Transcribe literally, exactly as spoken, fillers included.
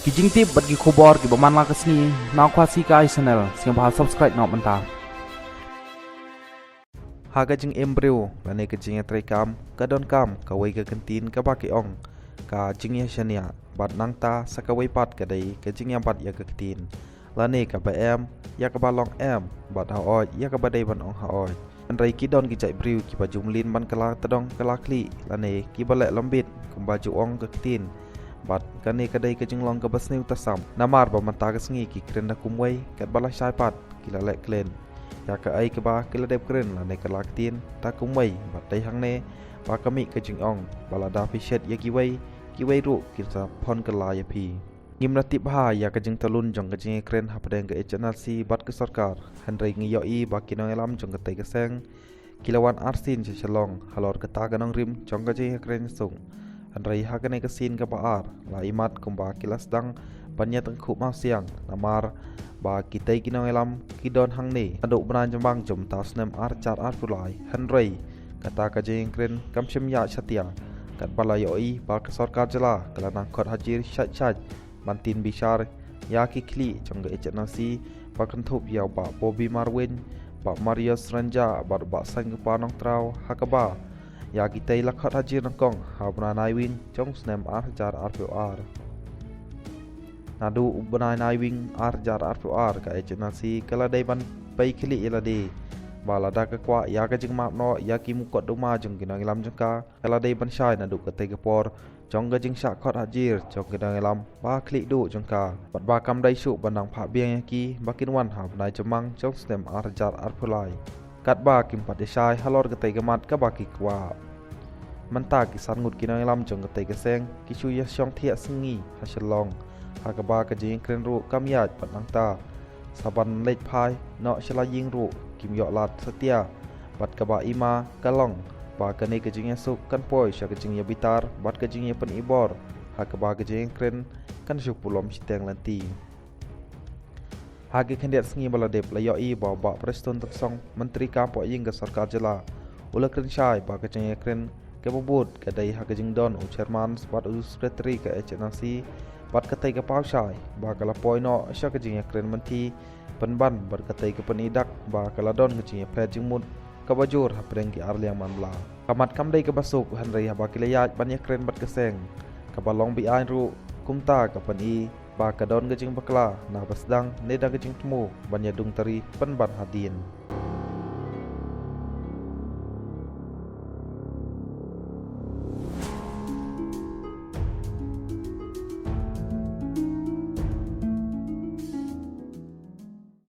Ki jingtip bad ki khubor kiba man la ka sngi na Khasi Kai Channel, sngewbha subscribe noh mynta. Ha ka jingim briew lane ka jingïatreikam, ka donkam kawei ka kyntien kaba ki ong ka jingïashaniah, bad nangta sa kawei pat ka dei ka jingïabat ïa ka ktien, lane kaba em ïa kaba long em, bad haoid ïa kaba dei ban ong haoid. Hynrei ki don ki jait briew kiba ju mlien ban kylla tdong kylla khlieh, lane kiba leh lambit kumba ju ong ka ktien. Bad kane ka dei ka jinglong kaba sniew tasam, namar ba mynta ka sngi ki kren da kumwei, katba lashai pat ki la leh klen ïa kaei kaba ki la dep kren lane kylla ktien da kumwei. Bad dei hangne ba ka mih ka jingong ba lada phi shet ïa kiwei, kiwei ruh kin sa phon kylla ïa phi. Ngim da tip bha ïa ka jingtalun jong ka jingïakren hapdeng ka H N R C bad ka sorkar, hynrei ngi ïohi ba ki nongïalam jong katei ka seng ki la wan arsien sha Shillong halor kata ka nongrim jong ka jingïakren suk. Hynrei ha kane ka sien kaba ar, la imat kumba ki la sdang ban ïatyngkhuh mawsiang, namar ba kitei ki nongïalam ki don hangne naduh bnai Jymmang jong mynta u snem ar hajar arphew lai, hynrei kata ka jingïakren kam shym ïaid satia, katba la ïohi ba ka sorkar jylla ka la nang khot hajir shait shait ban tieng bishar ïa ki khlieh jong ka H N R C, ba kynthup ïa u Bah Bobby Marwein, Bah Marius Rynjah bad Bah Sainkupar Nongtraw, ha kaba ïa kitei la khot hajir nyngkong ha u bnai Naiwieng jong u snem ar hajar arphew ar. Naduh u bnai Naiwieng ar hajar arphew ar, ka H N R C ka la dei ban pei khlieh ïa lade ba lada ka kwah ïa ka jingmap noh ïa ki mukotduma jong ki nongïalam jong ka, ka la dei ban shai naduh katei ka por jong ka jingshah khot hajir jong ki nongïalam ba khlieh duh jong ka, bad ba kam dei shuh ban dang phah biang ïa ki ba kin wan ha u bnai Jymmang jong u snem ar hajar arphew lai, katba kim pat ïashai halor katei ka mat kaba ki kwah. Mynta ki san ngut ki nongïalam jong katei ka seng ki shu ïashong thiah sngi ha Shillong, ha kaba ka jingïakren ruh kam ïaid, bad nangta sa ban leit phai noh sha la ïing ruh kim ïoh lad satia. Bad kaba i ma ka long ba kane ka jingïasuk kan poi sha ka jingïabitar bad ka jingïapynïbor, ha kaba ka jingïakren kan shu pulom shiteng lynti. Ha ki khyndiat sngi ba la dep, la ïohi ba u Bah Prestone Tynsong, Myntri kam poh ïing ka sorkar jylla, u la kren shai ba ka jingïakren kaba bud ka dei ha ka jingdon u chairman bad u secretary ka H N R C, bad katei ka paw shai ba ka la poi noh sha ka jingïakren mynthi pynban bad katei ka pyni dak ba ka la don ka jingïapher jingmut kaba jur hapdeng ki arliang manbla. Ka mat kam dei kaba suk, hynrei haba ki la ïaid ban ïakren bad ka seng kaba long be-aiñ ruh, kumta ka pyni ba ka don ka jingbakla na ba sdang ne da ka jingthmu ban ïadung tari pynban hadien.